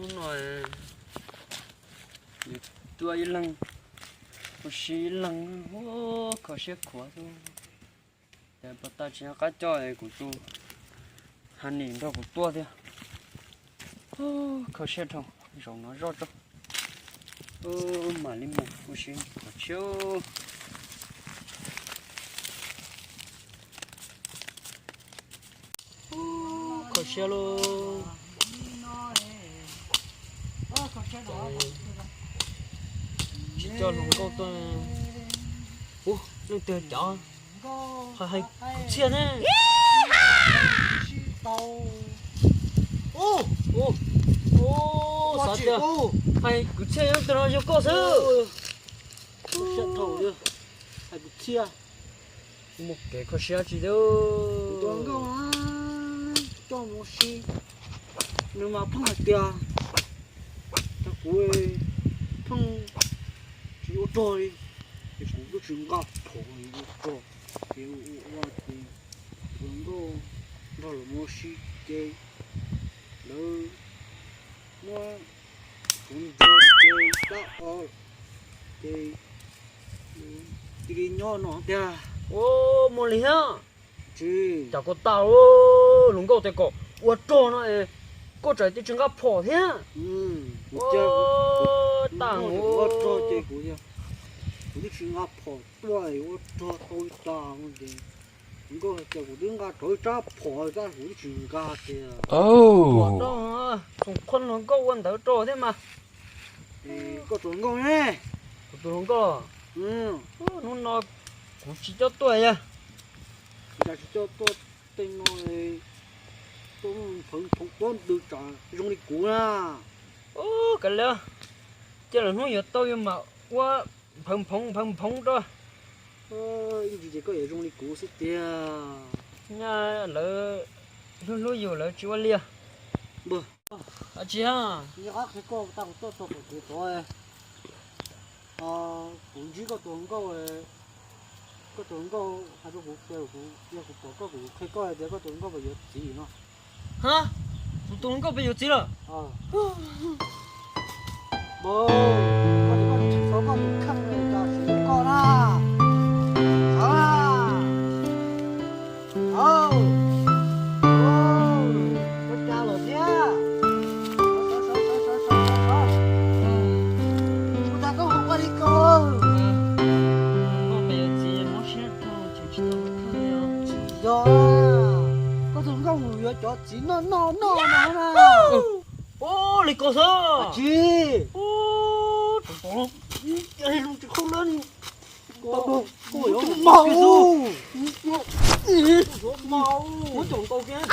Hnub no yus tuaj ib leeg, ua si ib leeg, kho siab khuav xwb. Ces pas tag tsis nco qab coj kuv tus honey nrog kuv tuaj thiab. Kho siab dhau, zaum no zoj tso. Mam li mus ua si tom tshiab. Kho siab lauj. Tsis coj hluas nkauj tuaj. Ub, leej twg cov hais hais kuv txhiaj ne. Xav tias hais kuv txhiaj leej twg no yog koj xwb. Hais kuv txhiaj. Mus kev kho siab tsis tiag. Tus nkauj coj mus si, nws mas pheej hais tias cov kuv pheej tsis ua rog li, ces kuv twb tsis nqa phom ua rog, ces ua ua ces tus nkauj nrog lawv mus si ces lawv muab kuv nrog ces dab o ces cia li nyob no tiag. Ua muaj li thiab. Tsis cas koj tau hluas nkauj tias kom ua rog no es koj tseem tias tsis nqa phom thiab. Ua tag ua rog ces kuv, kuv twb tsis nqa phom tuaj ua rog tau li cas no ces nkauj hais tias kuv twb nqa rau ib rab phom tab kuv twb tsis nqa tiag. Ua rog, tsoom qhuab hluas nkauj ua ntawd rau thiab mas. Koj tus hluas nkauj ne? Kuv tus hluas nkauj. Hnub no kuv tsis coj tuaj yog. Cas tsis coj tuaj, tej no tuaj pheev phoov tuab ntws tsam zoo li kuv na. Ub, kav liam, cia lwm hnub yuav tau yuav mam ua pheev phoov pheev phoov rau. Ib ntsis ces koj yuav zoo li kuv xwb tiag. Nyaj lawv hlub hlub yus lawv tsis ua liag. Dab tsi? Nyob qab qhia koj tag kuv tuaj txog pem kev tod, kuv ntsib koj tus hluas nkauj, koj tus hluas nkauj hais rau kuv tias yog kuv pom koj kuv qhia koj hais tias koj tus hluas nkauj puas yuav txiv no. Ha, kuv tus hluas nkauj puas yuav txiv lawm? Koj tus koj tsis txhob koj tus kheej li cas sim koj na. Ua cas lawm thiab? Kuv tag koj hu ua li ko. Tsis yog, koj tus nkauj mus yuav cov txiv noj noj noj no na. Ub, li ko xwb. Tsis, tsis khaub lab ni. Koj yuav mus muab caum nkaus kiag.